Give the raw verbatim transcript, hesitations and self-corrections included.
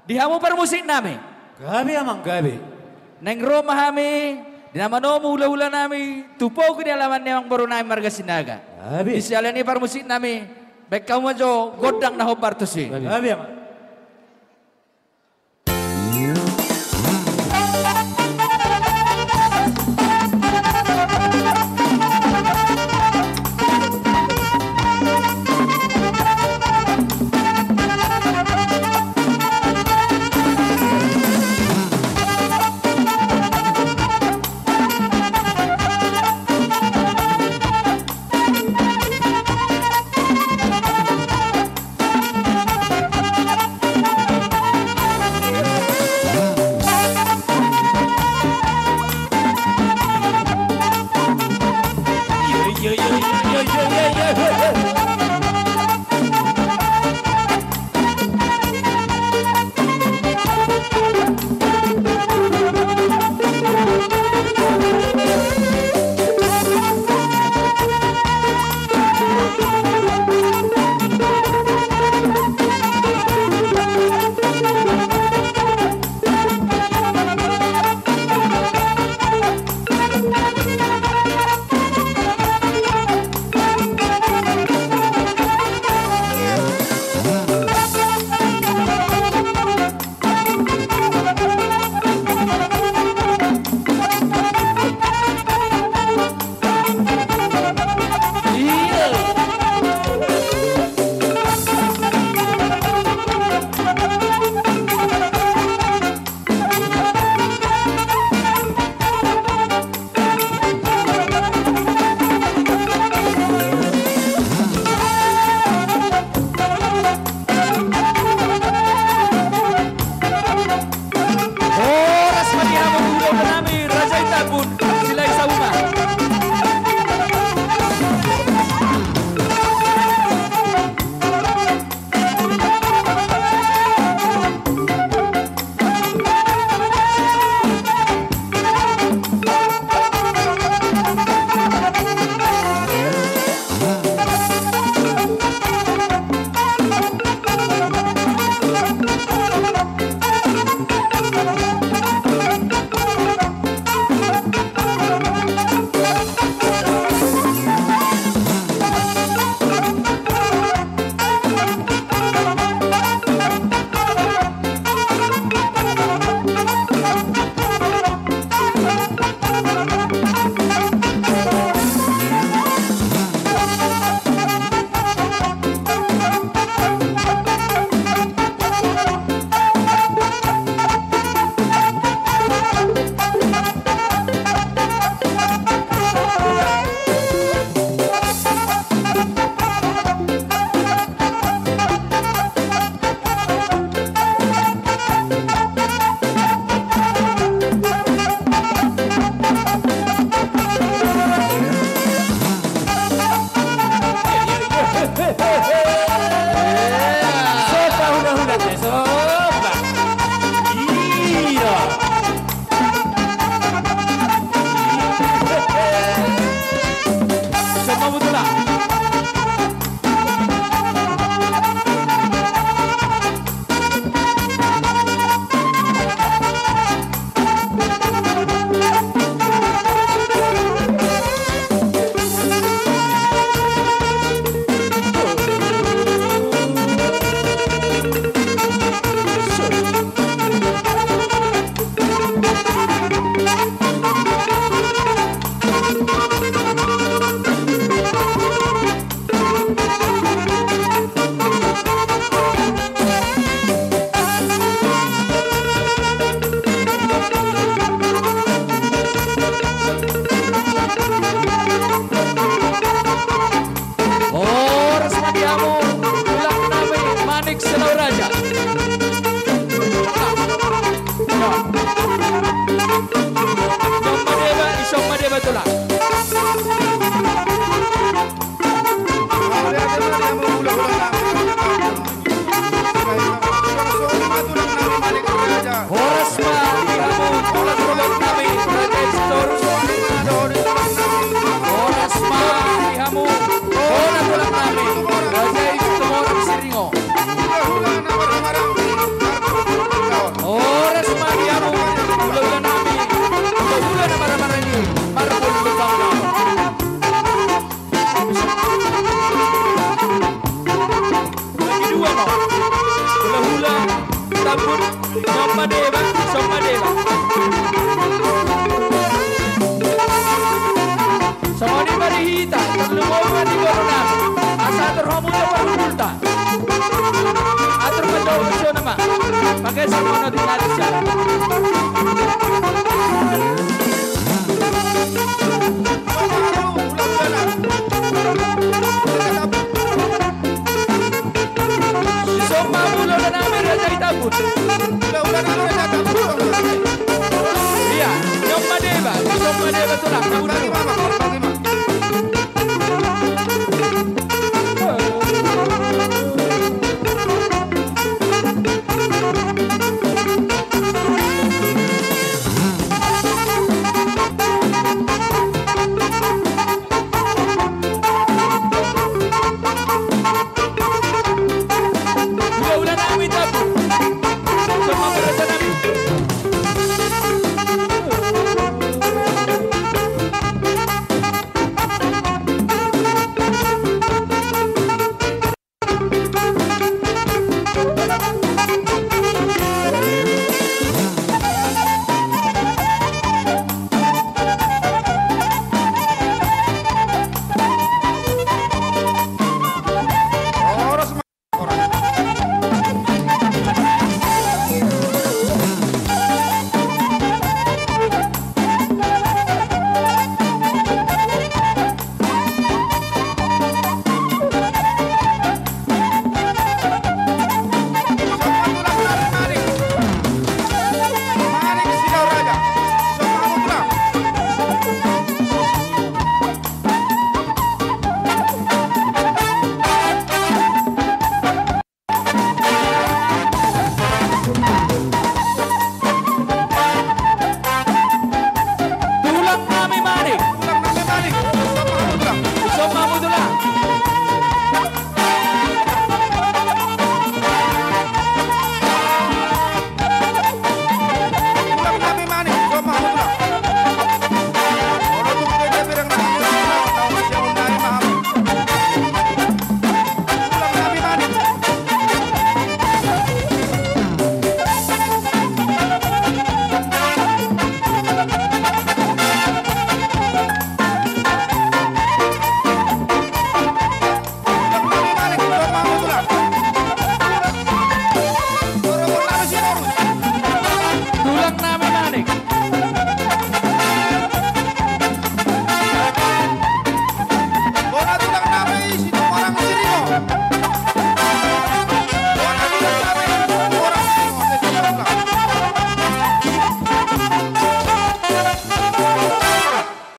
Di hamu parmusik nami. Gabe, amang, gabe. Naeng ro ma hami di na manomu hulahula nami tu pogu di alaman ni amangboru nami marga Sinaga. Gabe. Di siala ni parmusik nami, baen hamu ma jo gondang na hombar tusi. Gabe. Gabe, amang. Tambun, nyom ma deba, dison ma deba. Songon i ma di hita, tarlumobi ma di bolonami. Asa atur hamu jo parhundulta. Atur ma jo unsona ma. Pakeser ma na di nari sa. Dison ma hamu bolonami Raja Hutambun. Ia, nyom ma deba, dison ma deba tulang.